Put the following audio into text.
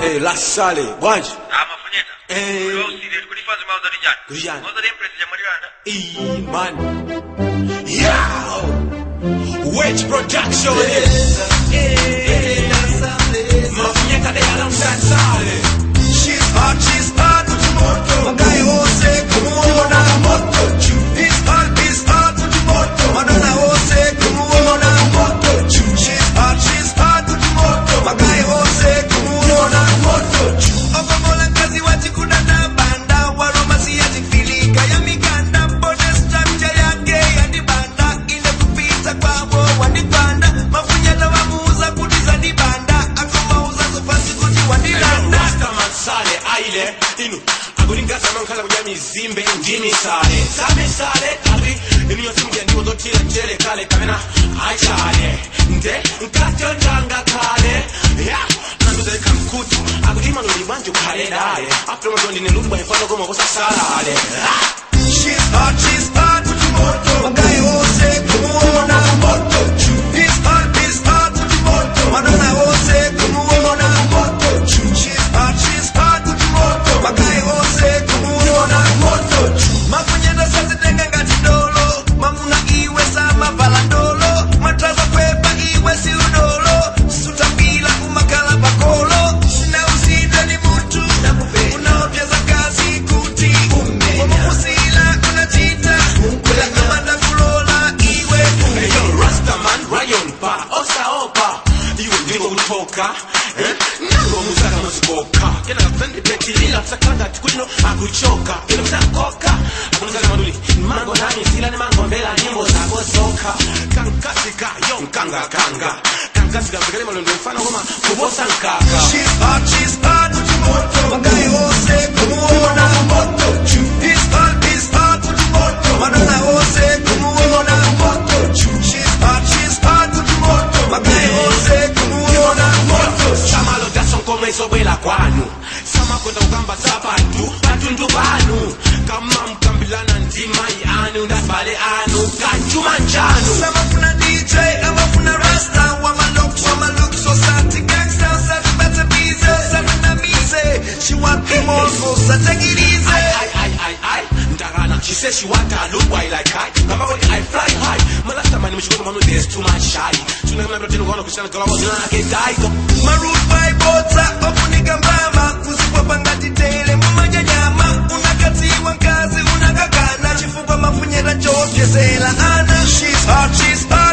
La sale bwanji. Amafunyeta. Eh. Kuti fanzi mauza ndi chani? Kuti chani? Mauza ndi empress chamwaliranda. Ee, man. Yeah. Wedge Production. Eh. Mafunyeta they alongside Sale. She's hot, Magai wose kumuona moto. He's hot, Madonna wose kumuona moto. She's hot, Magai wose kumuona moto. Okomola kazi wachikuna na banda, waroma si yatifilika ya mikanda, bone structure yake yandibanda, ile kupita kwabo wandipanda, mafunyeta wamuuza kuti zandibanda, akomauza sofasi kuti wandilanda. Rastaman Sale aile inu akulingaza mankhala kudya mizimbe ndimi sale same sale ari inu yonse mudya ndiwo zothira mchere kale kapena achale nde nkatyonjanga khale ya nanduzeka mkhutu akuti manuli bwanji ukhale dale after mazondi nelubwa ifana koma kusasalale. She's hot, Magai wose kumuona moto. He's hot, Madonna wose kumuona moto. She's hot, Magai wose kumuona moto. Mafunyeta sazitenga ngati dolo, mamuna iwe samavala ndolo, matraza kwepa iwe si udolo, sutapila umakala pakolo, sinauzidwe ni mutu, unaopyeza kazi kuti umukusila unachita, kula amanda kulola iwe. Hey, yo, Rastaman, Rayon pa, osaopa, iwe ndiko kutoka, eh? Nango musaka musikoka, kena kakusendi petilila, kusakanga tikulino, akuchoka, kena kusakoka, akunusaka manduli, mango nami, sila ni mango mbela, nyimbo zako soka, kankasika, yo, nkanga kanga, kankasika, mfikele malondo mfano goma, kubosa nkaka. She's hot, Magai wose kumuona moto. He's hot, Madonna wose kumuona moto. She's hot, Magai wose kumuona moto. Samalo tasonkomwe zobwela kwanu samakonda kukamba zabantu batundu banu kama mkambilana ndimai anu ndabale anu kanjuma njanu. Samafuna DJ, amafuna Rasta, wama look, so sati gangsta, sati better busy, sati na mize. She want the more, so take it easy. Ai, ai, ai, ai, ndakana. She says she want a look why like I kamba koti I fly high malasta mani mshikono manu there's too much shy tunakana ndotino kono kusana kola kwa zinake daiko. Maroon five bota, ofunika mbama, kuzipwa ngati tele mumanyanyama, unakatiwa nkazi unakakana, chifukwa mafunyeta chopyezela ana. She's hot, she's hot.